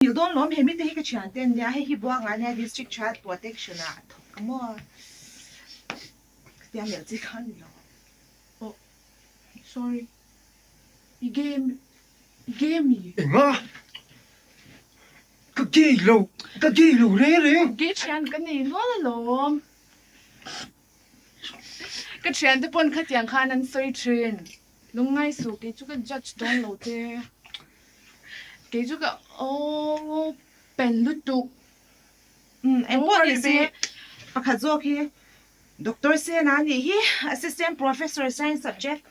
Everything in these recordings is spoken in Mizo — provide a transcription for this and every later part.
Thil dawn lawm he mite hi ka thian te an nia, hei hi Buanga ania District Child Protection ah a thawk a maw? Tia melh chi kha a ni lo. Oh sorry i game i game i. Enga? Ka gay lo, ka gay lo reng reng. Gay thian ka nei lual alawm. Ka thian te pawn khatiang khan an sawi thin. Lungngai suh kei chu ka judge dawn lo che. Kei chu ka open lutuk. Umm eng pawh ni se pakhat zawk hi Doctor Sena a nih hi Assistant Professor Science subject.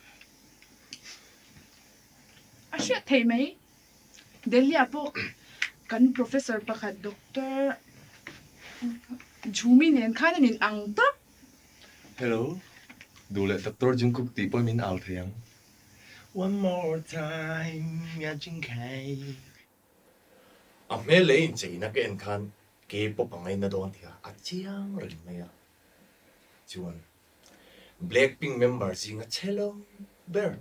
A hriat theih mai. Delhi ah pawh kan professor pakhat Doctor Jhumi nen khan an in ang tak. Hello, duh leh Doctor Jungkook tih pawh min au thei ang. One more time, ya jing kai. A hmel leh incheina ka en khan K-pop a ngaina dawn tih a chiang reng mai a. Chuan Blackpink member zinga che lo ber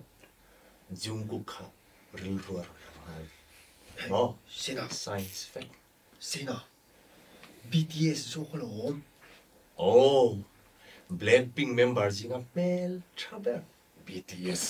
Jungkook kha rilru a rawn lang nghal. Maw? Sena. Science fact. Sena. BTS zawk a lo awm. Aw, Blackpink member zinga hmel tha ber BTS.